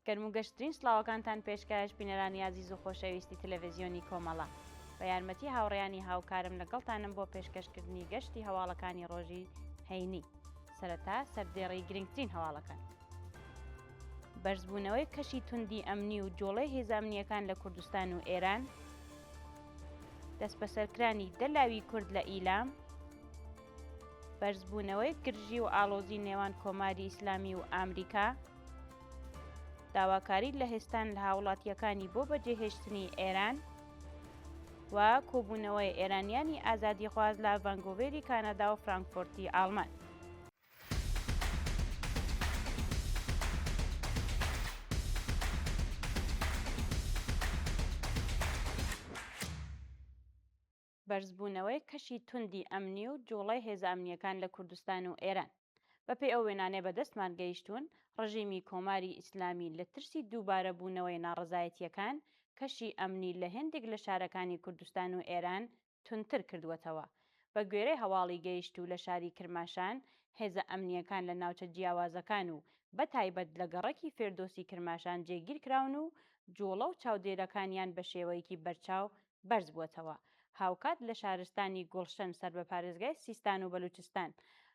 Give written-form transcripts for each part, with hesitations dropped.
گەرم و گەشترین سڵاوەکانتان پێشکەش بینەرانی ئازیز و خۆشەویستی تەلەڤزیۆنی کۆمەڵە. بە یارمەتی هاوڕێیانی هاوکارم لەگەڵتانم بۆ پێشکەشکردنی گەشتی هەواڵەکانی ڕۆژی هەینی. سەرەتا سەردێڕی گرنگترین هەواڵەکان. بەرزبوونەوەی کەشی توندی ئەمنی و جوڵەی هێزە ئەمنییەکان لە کوردستان و ئێران، دەستبەسەرکرانی دە لاوی کورد لە ئیلام، بەرزبوونەوەی گرژی و ئاڵۆزی نێوان کۆماری ئیسلامی و ئامریکا، داواکاری لەهستان لە هاوڵاتییەکانی بۆ بەجێهێشتنی ئێران و کۆبوونەوەی ئێرانیانی ئازادیخواز لە ڤانکۆڤێری کانادا و فرانکفۆرتی ئاڵمان. بەرزبوونەوەی کەشی توندی ئەمنی و جوڵەی هێزە ئەمنییەکان لە کوردستان و ئێران. بەپێی ئەو وێنانەی بەدەستمان گەیشتوون، ڕژیمی کۆماری ئیسلامی لە ترسی دووبارە بوونەوەی ناڕەزایەتییەکان، کەشی ئەمنی لە هێندێک لە شارەکانی کوردستان و ئێران توندتر کردووەتەوە. بە گوێرەی هەواڵی گەیشتوو لە شاری کرماشان، هێزە ئەمنییەکان لە ناوچە جیاوازەکان و بە تایبەت لە گەڕەکی فێردۆسی کرماشان جێگیر کراون و جووڵە و چاودێرەکانیان بە شێوەیەکی بەرچاو بەرز بووەتەوە. هاوکات لە شارستانی گوڵشەن سەر بە پارێزگای سیستان و بەلوچستان،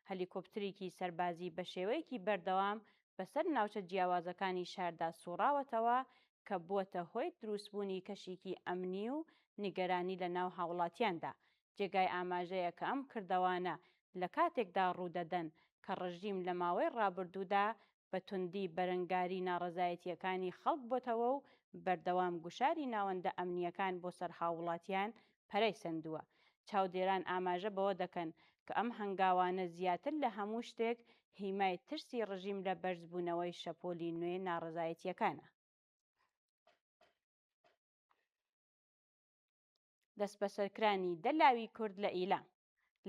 هەلیکۆپتریکی سەربازی بە شێوەیەکی بەردەوام بەسەر ناوچە جیاوازەکانی شاردا سووڕاوەتەوە کە بووەتە هۆی دروستبوونی کەشیکی ئەمنی و نیگەرانی لە ناو هاوڵاتیاندا. جێگای ئاماژەیە کە ئەم کردەوانە لە کاتێکدا ڕوودەدەن کە ڕژیم لە ماوەی ڕابردوودا بە توندی بەرەنگاری ناڕەزایەتییەکانی خەڵک بۆتەوە و بەردەوام گوشاری ناوەندە ئەمنییەکان بۆ سەر هاووڵاتیان پەرەی سەندووە. چاودێران ئاماژە بەوە دەکەن کە ئەم هەنگاوانە زیاتر لە هەموو شتێک هیمای ترسی ڕژیم لە بەرزبوونەوەی شەپۆلی نوێی ناڕەزایەتییەکانە. دەستبەسەرکرانی دە لاوی کورد لە ئیلام.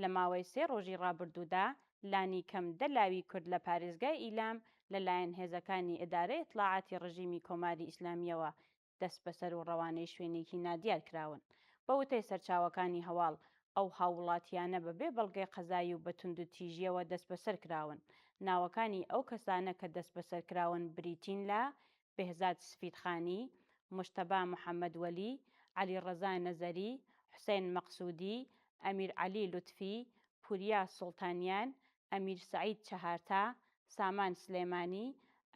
لە ماوەی سێ ڕۆژی ڕابردوودا لانیکەم دە لاوی کورد لە پارێزگای ئیلام لە لایەن هێزەکانی ئیدارەی ئیتڵاعاتی ڕژیمی کۆماری ئیسلامییەوە دەستبەسەر و ڕەوانەی شوێنێکی نادیار کراون. بە وتەی سەرچاوەکانی هەواڵ، ئەو هاووڵاتییانە بە بێ بەڵگەی قەزایی و بە توندوتیژییەوە دەستبەسەر کراون. ناوەکانی ئەو کەسانە کە دەستبەسەر کراون بریتین لە، بێهزاد سفیدخانی، موجتەبا محەمەدوەلی، عەلیڕەزا نەزەری، حوسێن مەقسوودی، ئەمیرعەلی لوتفی، پوریا سوڵتانیان، ئەمیر سەعید چەهارتا، سامان سلێمانی،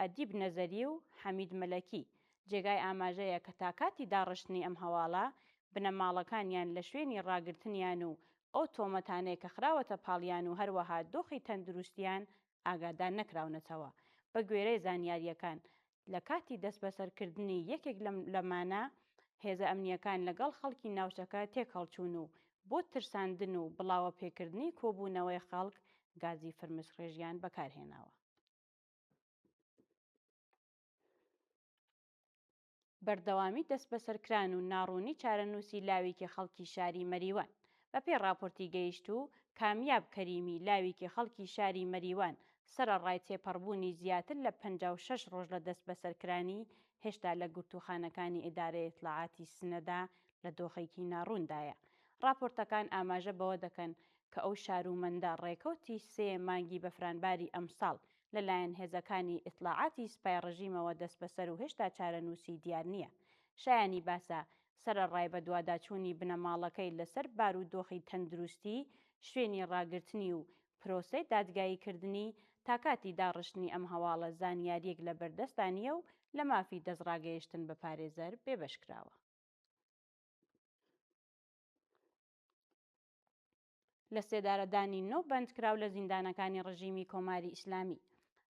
ئەدیب نەزەری و حەمید مەلەکی. جێگای ئاماژەیە کە تا کاتی داڕشتنی ئەم هەواڵە، بنەماڵەکانیان لە شوێنی ڕاگرتنیان و ئەو تۆمەتانەی کە خراوەتە پاڵیان و هەروەها دۆخی تەندروستیان ئاگادار نەکراونەتەوە. بە گوێرەی زانیارییەکان، لە کاتی دەستبەسەرکردنی یەکێک لەم لەمانە، هێزە ئەمنییەکان لەگەڵ خەڵکی ناوچەکە تێکهەڵچوون و بۆ ترساندن و بڵاوەپێکردنی کۆبوونەوەی خەڵک گازی فرمسکڕێژیان بەکارهێناوە. بەردەوامی دەستبەسەرکران و ناڕوونی چارەنووسی لاوێکی خەڵکی شاری مەریوان. بەپێی ڕاپۆرتی گەیشتوو، کامیاب کەریمی لاوێکی خەڵکی شاری مەریوان سەرەڕای تێپەڕبوونی زیاتر لە 56 ڕۆژ لە دەستبەسەرکرانی، هێشتا لە گرتووخانەکانی ئیدارەی ئیتڵاعاتی سنەدا لە دۆخێکی ناڕووندایە. ڕاپۆرتەکان ئاماژە بەوە دەکەن کە ئەو شارومەندە ڕێکەوتی سێ مانگی بەفرانباری ئەمساڵ لە لایەن هێزەکانی ئیتڵاعاتی سپای ڕژیمەوە دەستبەسەر و هێشتا چارەنووسی دیار نییە. شایانی باسە، سەرەڕای بەدواداچوونی بنەماڵەکەی لەسەر بارودۆخی تەندروستی، شوێنی ڕاگرتنی و پرۆسەی دادگاییکردنی، تا کاتی داڕشتنی ئەم هەواڵە زانیارییەک لە بەردەستا نییە و لە مافی دەستڕاگەیشتن بە پارێزەر بێبەش کراوە. لە سێدارەدانی نۆ بەندکراو لە زیندانەکانی ڕژیمی کۆماری ئیسلامی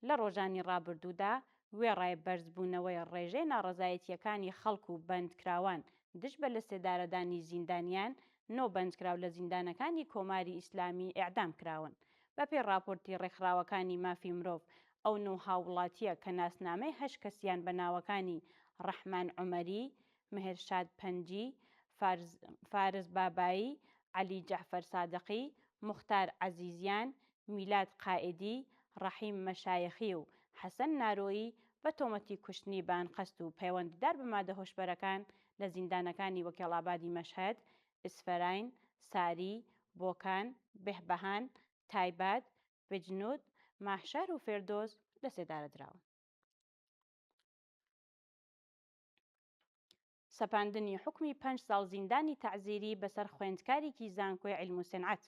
لە ڕۆژانی ڕابردوودا، وێڕای بەرزبوونەوەی ڕێژەی ناڕەزایەتییەکانی خەڵک و بەندکراوان دژ بە لەسێدارەدانی زیندانیان، نۆ بەندکراو لە زیندانەکانی کۆماری ئیسلامی ئێعدام کراون. بەپێی ڕاپۆرتی ڕێکخراوەکانی مافی مرۆڤ، ئەو نۆ هاووڵاتییە کە ناسنامەی هەشت کەسیان بە ناوەکانی ڕەحمان عومەری، مهرشاد پەنجی، فارس بابایی، عەلی جەعفەر سادقی، موختار عەزیزیان، میلاد قائیدی، ڕەحیم مەشایخی و حەسەن نارۆیی بە تۆمەتی کوشتنی بە ئەنقەست و پەیوەندیدار بە مادە هۆشبەرەکان لە زیندانەکانی وەکێڵئابادی مەشهەد، ئیسفەراین، ساری، بۆکان، بێهبەهان، تایباد، بجنود، ماهشەهر و فێردۆز لەسێدارە دراون. سەپاندنی حوکمی پەنج ساڵ زیندانی تەعزیری بەسەر خوێندکارێکی زانکۆی عیلم و سنعەت.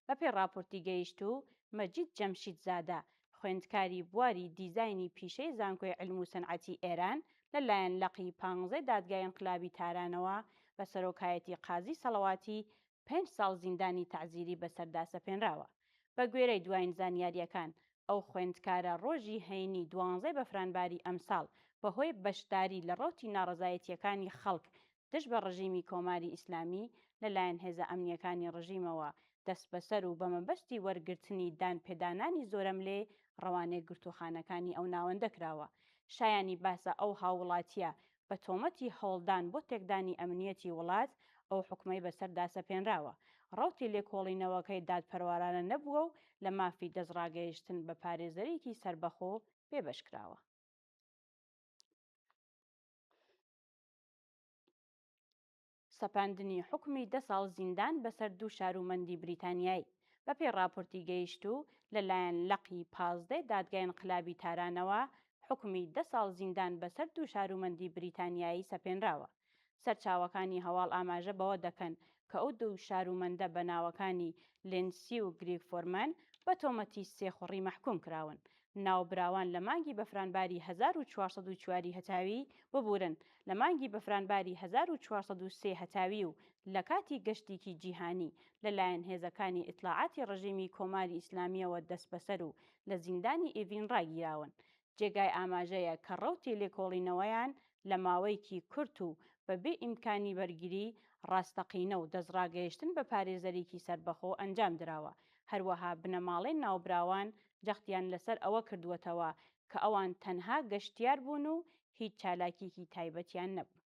بەپێی ڕاپۆرتی گەیشتوو، مەجید جەمشید زادە، خوێندکاری بواری دیزاینی پیشەی زانکۆی عیلم و سنعەتی ئێران، لە لایەن لقی پانزەی دادگای ئینقلابی تارانەوە بە سەرۆکایەتی قازی سەڵەواتی پێنج ساڵ زیندانی تەعزیری بەسەردا سەپێنراوە. بە گوێرەی دواین زانیارییەکان، ئەو خوێندکارە ڕۆژی هەینی دوانزەی بەفرانباری ئەمساڵ بەهۆی بەشداری لە ڕەوتی ناڕەزایەتییەکانی خەڵک دژ بە ڕژیمی کۆماری ئیسلامی لە لایەن هێزە ئەمنییەکانی ڕژیمەوە دەستبەسەر و بە مەبەستی وەرگرتنی دانپێدانانی زۆرەملێ ڕەوانەی گرتووخانەکانی ئەو ناوەندە کراوە. شایانی باسە ئەو هاووڵاتییە بە تۆمەتی هەوڵدان بۆ تێکدانی ئەمنییەتی وڵات ئەو حوکمەی بەسەردا سەپێنراوە. ڕەوتی لێکۆڵینەوەکەی دادپەروارانە نەبووە و لە مافی دەستڕاگەیشتن بە پارێزەرێکی سەربەخۆ بێبەش کراوە. سەپاندنی حوکمی دە ساڵ زیندان بەسەر دوو شارومەندی بریتانیایی، بەپێی ڕاپۆرتی گەیشتوو لە لایەن لقی پازدەی دادگای ئینقلابی تارانەوە، حوکمی دە ساڵ زیندان بەسەر دوو شارومەندی بریتانیایی سەپێنراوە. سەرچاوەکانی هەواڵ ئاماژە بەوە دەکەن کە ئەو دوو شارومەندە بە ناوەکانی لێندسی و گریگ فۆرمەن بە تۆمەتی سێخوڕی مەحکووم کراون. ناوبراوان لە مانگی بەفرانباری 1404 ی هەتاوی، ببورن، لە مانگی بەفرانباری 1403 هەتاوی و لە کاتی گەشتیکی جیهانی لە لایەن هێزەکانی ئیتلاعاتی ڕژیمی کۆماری ئیسلامییەوە دەستبەسەر و لە زیندانی ئێڤین ڕاگیراون. جێگای ئاماژەیە کە ڕەوتی لێکۆڵینەوەیان لە ماوەیکی کورت و بە بێ ئیمکانی بەرگری ڕاستەقینە و دەستڕاگەیشتن بە پارێزەریکی سەربەخۆ ئەنجام دراوە. هەروەها بنەماڵەی ناوبراوان جەختیان لەسەر ئەوە کردووەتەوە کە ئەوان تەنها گەشتیار بوون و هیچ چالاکییەکی تایبەتیان نەبوون.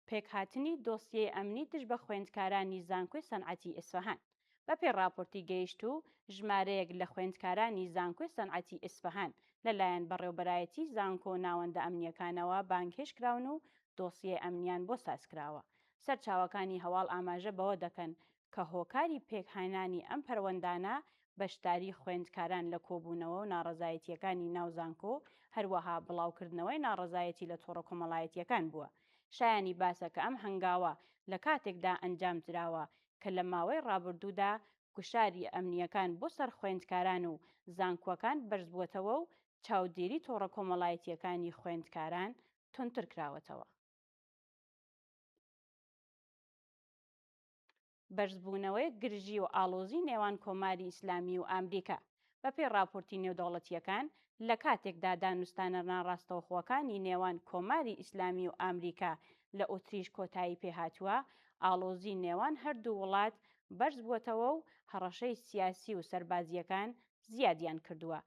پێکهاتنی دۆسیەی ئەمنی دژ بە خوێندکارانی زانکۆی سەنعەتی ئیسفەهان. بەپێی ڕاپۆرتی گەیشتوو، ژمارەیەک لە خوێندکارانی زانکۆی سەنعەتی ئیسفەهان لەلایەن بەڕێوبەرایەتی زانکۆ و ناوەندە ئەمنییەکانەوە بانگهێشت کراون و دۆسیەی ئەمنیان بۆ سازکراوە. سەرچاوەکانی هەواڵ ئاماژە بەوە دەکەن کە هۆکاری پێکهێنانی ئەم پەروەندانە بەشداری خوێندکاران لە کۆبوونەوە و ناڕەزایەتییەکانی ناو زانکۆ، هەروەها بڵاوکردنەوەی ناڕەزایەتی لە تۆڕە کۆمەڵایەتییەکان بووە. شایانی باسە کە ئەم هەنگاوە لە کاتێکدا ئەنجام دراوە کە لە ماوەی ڕابردوودا گوشاری ئەمنییەکان بۆ سەر خوێندکاران و زانکوەکان بەرزبووەتەوە و چاودێری تۆڕە کۆمەڵایەتییەکانی خوێندکاران توندتر کراوەتەوە. بەرزبوونەوەی گرژی و ئاڵۆزی نێوان کۆماری ئیسلامی و ئامریکا، بەپێی ڕاپۆرتی نێودەوڵەتییەکان، لە کاتێکدا دانوستانە ناڕاستەوخۆکانی نێوان کۆماری ئیسلامی و ئامریکا لە ئۆتریش کۆتایی پێهاتووە، ئاڵۆزی نێوان هەردوو وڵات بەرزبووەتەوە و هەڕەشەی سیاسی و سەربازییەکان زیادیان کردووە.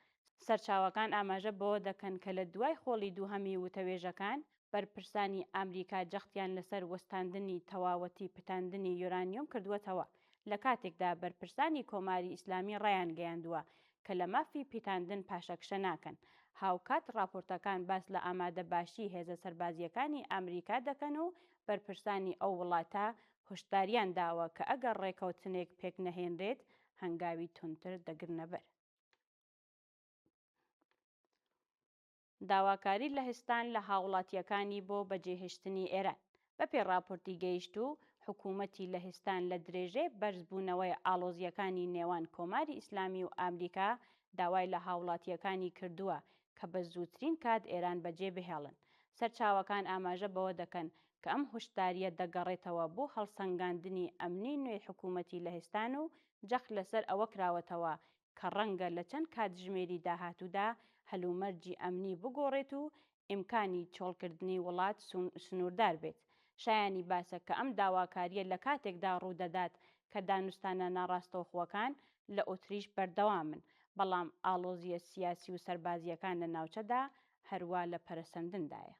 سەرچاوەکان ئاماژە بەوە دەکەن کە لە دوای خۆڵی دووهەمی وتەوێژەکان، بەرپرسانی ئامریکا جەختیان لەسەر وەستاندنی تەواوەتی پتاندنی یۆرانیۆم کردووەتەوە، لە کاتێکدا بەرپرسانی کۆماری ئیسلامی ڕایانگەیاندووە کە لە مافی پیتاندن پاشەکشە ناکەن. هاوکات ڕاپۆرتەکان باس لە ئامادەباشی هێزە سەربازییەکانی ئامریکا دەکەن و بەرپرسانی ئەو وڵاتە هۆشداریان داوە کە ئەگەر ڕێکەوتنێک پێکنەهێنرێت هەنگاوی توندتر دەگرنەبەر. داواکاری لەهستان لە هاوڵاتییەکانی بۆ بەجێهێشتنی ئێران. بەپێی ڕاپۆرتی گەیشتوو، حکوومەتی لەهستان لە درێژەی بەرزبوونەوەی ئاڵۆزییەکانی نێوان کۆماری ئیسلامی و ئامریکا داوای لە هاوڵاتییەکانی کردووە کە بە زووترین کات ئێران بەجێ بهێڵن. سەرچاوەکان ئاماژە بەوە دەکەن کە ئەم هوشدارییە دەگەڕێتەوە بۆ هەڵسەنگاندنی ئەمنی نوێی حکوومەتی لەهستان و جەخت لەسەر ئەوە کراوەتەوە کە ڕەنگە لە چەند کاتژمێری داهاتوودا هەلومەرجی ئەمنی بگۆڕێت و ئیمکانی چۆڵکردنی وڵات سنووردار بێت. شایانی باسە کە ئەم داواکارییە لە کاتێکدا ڕوودەدات کە دانوستانە ناڕاستەوخۆکان لە ئۆتریش بەردەوامن، بەڵام ئاڵۆزییە سیاسی و سەربازییەکان لە ناوچەدا هەروا لە پەرەسەندندایە.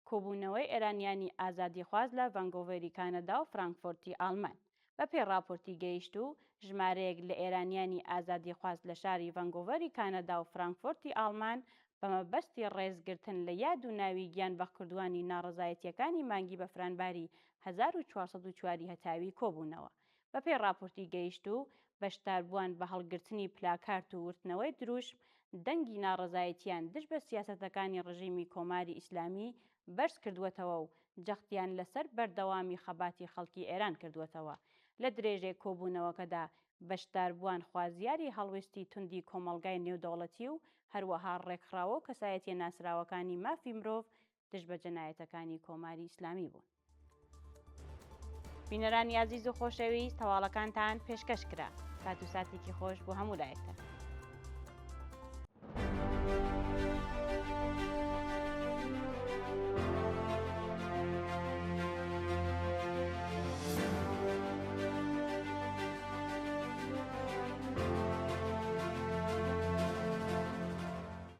کۆبوونەوەی ئێرانیانی ئازادیخواز لە ڤانگۆڤەری کانەدا و فرانکفۆرتی ئاڵمان. بە پێی ڕاپۆرتی گەیشتوو، ژمارەیەک لە ئێرانیانی ئازادیخواز لە شاری ڤانگۆڤەری کانەدا و فرانکفۆرتی ئاڵمان بە مەبەستی ڕێزگرتن لە یاد و ناوی گیانبەختکردووانی ناڕەزایەتییەکانی مانگی بەفرانباری 1404 ی هەتاوی کۆبوونەوە. بەپێی ڕاپۆرتی گەیشتوو، بەشداربووان بە هەڵگرتنی پلاکارت و ورتنەوەی دروشم، دەنگی ناڕەزایەتییان دژ بە سیاسەتەکانی ڕژیمی کۆماری ئیسلامی بەرز کردووەتەوە و جەختیان لەسەر بەردەوامی خەباتی خەڵکی ئێران کردووەتەوە. لە درێژەی کۆبوونەوەکەدا بەشداربووان خوازیاری هەڵوێستی توندی کۆمەڵگای نێودەوڵەتی و هەروەها ڕێکخراوە و کەسایەتییە ناسراوەکانی مافی مرۆڤ دژ بە جەنایەتەکانی کۆماری ئیسلامی بوون. بینەرانی ئازیز و خۆشەویست هەواڵەکانتان پێشکەش کرا. کات و ساتێکی خۆش بۆ هەموو لایەکتان.